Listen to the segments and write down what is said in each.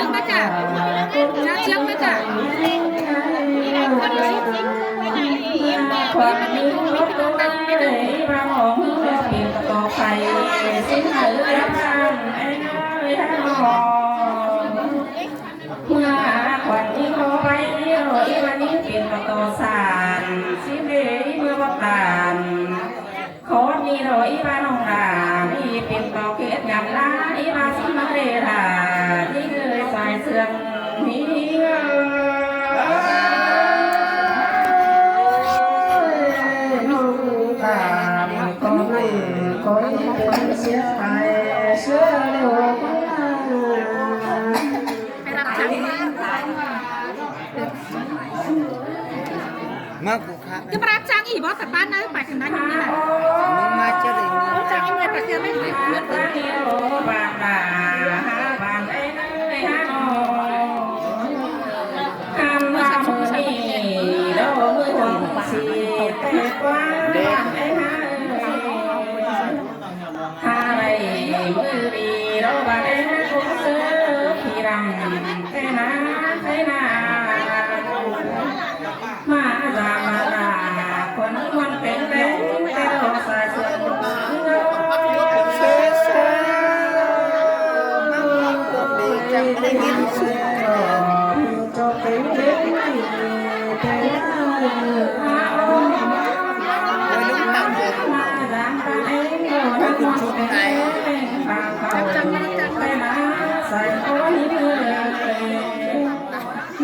ອງມາຈ້າ ເຊື່ອງມາຈ້າ ຂວັນມີຫົວໂຕເດ້ ບາງອອກເຮືອເປັນກະຕໍໄຟ ຊິນໃຫ້ເອື້ອຍຟັງ ເອື້ອຍນອງ ເມື່ອຂວັນນີ້ຂໍໄປ ອີ່ບານນີ້ເປັນກະຕໍສານ ຊິນເດ ເມື່ອບໍ່ຕານ ຂໍນີ້ດອກອີ່ບານ້ອງຫຼ້າ ນີ້ເປັນຕອກເຂດຍາມລາ ອີ່ບາຊິມາເດລາ ນີ້ເອີຍສາຍເຊື່ອງນີ້ເອີຍ ນ້ອງຫຼ້າ ຂໍໃຫ້ຂໍໃຫ້ເປັນເສຍໄປ ເຊື່ອແລ້ວ ມາ ຈະມາຮັບຈ້າງອີ່ບໍ່ ຕາບ້ານເອີຍ ໄປທາງໃດນີ້ນະ ມາເຈົ້າເດີ ເຈົ້າອີ່ເມຍໄປເທື່ອໄປ ຫາໄດ້ມື້ດີເນາະ ບາດເອງຄົງເຊີພີ່ດຳແຕ່ນາແຕ່ນາ ມາລາມາລາ ຄົນມ່ວນເປັນແດງແຕ່ລອສາຍເຊື່ອງ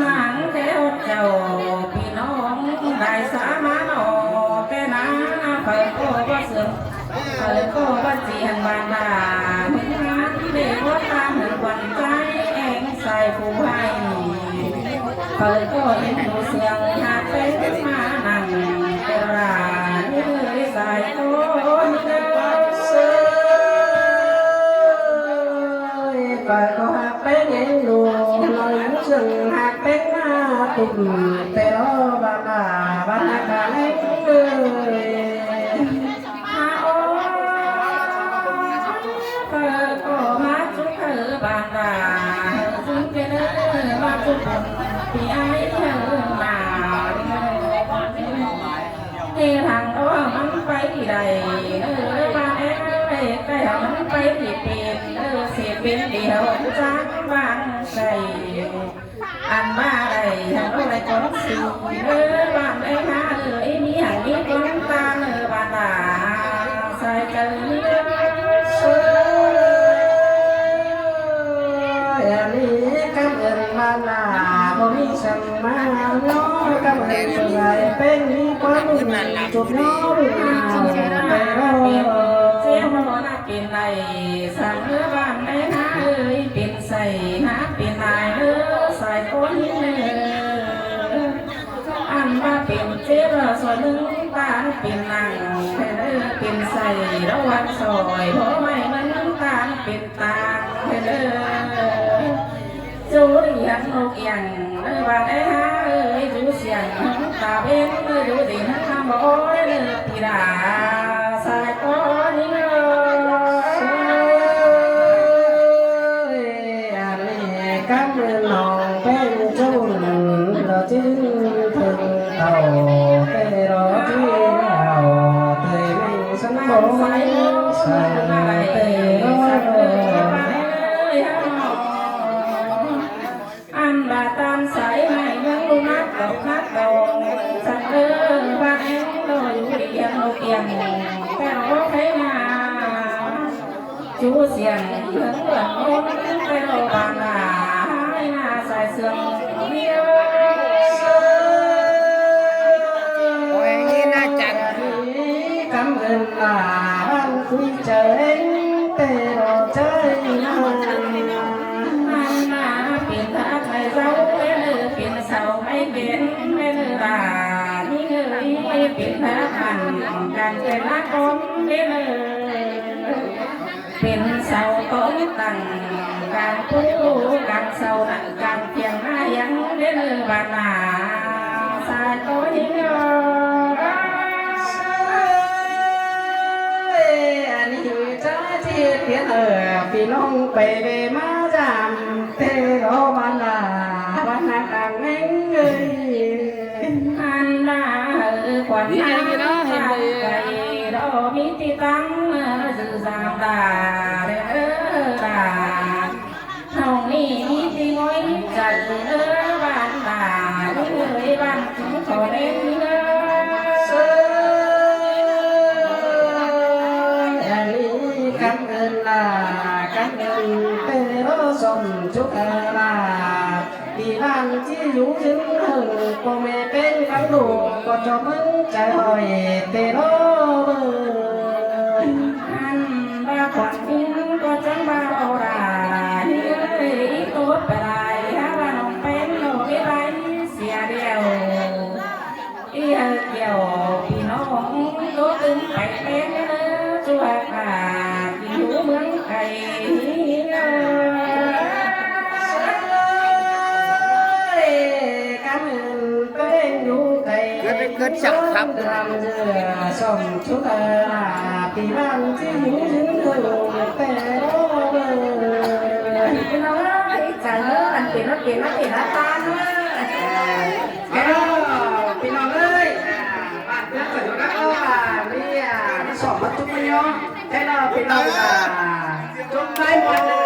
ນາງແທ້ເຈົ້າ ພີ່ນ້ອງໄດ້ສາມານອອກແຕ່ນາ ເຂົາກໍບໍ່ເຊື່ອ ເຂົາກໍບໍ່ຈຽງບານດາ ເມື່ອງານເດບໍ່ຕາມເຫັນຂວັນໃຈແອງໃສ່ຜູ້ໃຫ້ ເຂົາກໍເອັນດູເຊື່ອງຫາກເປັນມານັ່ງກະລາຍສາຍໂຕນເດີ ເອີຍ ຂ້ອຍກໍຫາກ ເປັນເອັນດູ ນ້ອງເຊິ່ງຫາກເປັນມາຕຸ່ມ ແຕ່ລໍບາບາ ບານາກາເອີຍ ຫາໂອ ເອີ ກໍມາຈຸເອີ ບານາ ເຊິ່ງເປັນເອີ ມາຈຸ ປີອາຍເອີ ມາ ເຮັດທາງໂອ ມັນໄປໄດ້ ເອີ ບານເອີຍ ໄກ່ມັນໄປທີ່ເປັນ ເອີ ຊິເປັນດຽວຈາກບາງໄກ ອັນມາໄດ້ທັງໄດ້ຄົນຊິ ເອີ ບານເອີຍ ຫາເອີຍ ມີຫຍັງມີຄົນຕາເອີ ບານາ ໃສ່ໃຈເອີ ເອີ ອັນນີ້ກຳເອີ້ນບານາ ບໍ່ມີ ມາເນາະ ກັບເອີຍ ເປັນຄວາມບຸນຈຸບນ້ອງ ເປັນເຈົ້າເປັນໄດ້ ສັງເອີຍ ບ້ານໄດ້ນາເອີຍ ເປັນໄສ້ນາເປັນນາຍເອີ ສາຍຄົນເອີ ອັນວ່າເປັນເຈັບ ສ່ວນໜຶ່ງຕາເປັນໜັງ ເປັນໄສ້ລະວັງຊອຍ ພໍໄມ້ມັນຕາເປັນຕາ ເອີ. ນກອຽງເອີຍ ບ້ານເອີຍ ຫາເອີຍ ຢູ່ສຽງຕາເວັນເອີຍ ຢູ່ດີນຳບໍ່ເອີຍ ປີດາສາຍຕອນນີ້ເອີຍ ອັນນີ້ກຳນ້ອງເປັນຈຸນ ດອກຈິນເຖິງເຕົ້າ ເຕໂລຈີເອົາ ເຕມິງສັນໂບ ສາຍເຕໂລ ອັນບາດຕານສາຍໃຫ້ເມືອງລຸນນັກຕົກນັກຕົງ ສັກເອີບາແອງໂລຢູ່ລຽງໂລກຽງ ແຕ່ໂລໄທນາ ຈູສຽງເມືອງເຫຼືອງມົນ ແຕ່ໂລບານາ ໃຫ້ນາສາຍເຊື່ອງວຽວ ໂອ້ຍ ນາຈັນ ກຳເງິນລາ ບ້ານຄຸຍເຈີງ ເຕໂລເຈີງນາ ອັນນາເປັນທາດໄມ້ເສົາເດີ ເປັນເສົາໄມ້ເປັນເດີລາ ນີ້ເອີຍ ເປັນທາດມັນກັນເປັນລາກອນເດີ ເປັນເສົາໂຕຕັ້ງກາງພູກາງເສົາ ກາງພຽງໜ້າຫຍັງເດີບາດນາ ສາຍໂຕຍິງເອີຍ ອັນນີ້ ຈາເທດພຽນເອີ ພີ່ນ້ອງໄປເວມາຈາມ ເຕໂລມານາ ວັນນະຕັງເອງເອີຍ ອັນນາເອີ ຂວັນນາໄກ ໂລມີທີ່ຕັ້ງຊື່ສາມດາເດີລາ ເຮົານີ້ມີທີ່ນ້ອຍໃຈເອີ ບ້ານຕາເອີຍ ບ້ານຂອງເອງເອີ ອັນນີ້ກຳເງິນລາ ກຳເງິນເປັນສົມຈຸກລາ ທີ່ບ້ານທີ່ຢູ່ຍືນເຫິງ ພໍ່ແມ່ເປັນກັບລູກ ກໍຈອມເບິ່ງໃຈຫ້ອຍເຕໂລເອີຍ ອັນວ່າຂວັນອິງກໍຈັ່ງວ່າເອົາລາ ເອີຍ ອີໂຕປະລາຍ ຫາວ່ານ້ອງເປັນໂລກໄປເສຍແລ້ວ ອີເອີກ່ຽວ ພີ່ນ້ອງໂຕຕຶງໄປເປັນເອີ ຊົ່ວກາດຢູ່ເມືອງໄກ ກຳເປັນຢູ່ໄກ ເກີດ ເກີດສັກຄັບ ລຳເຫຼືອສອງຊຸດ ທີ່ບ້ານທີ່ຢູ່ຍືນເທິງແຕ່ ພີ່ນ້ອງເອີຍ ຈັງເອີຍ ອັນເປັນ ເປັນ ເປັນອາຈານເອີຍ ພີ່ນ້ອງເອີຍ ບ້ານເມືອງກໍຢູ່ນະ ເອີ ມີ ອ່າ ສອງວັດຖຸມະຍອ ແຕ່ລະ ພີ່ນ້ອງ ອ່າ ຈົນໄດ້ວັນ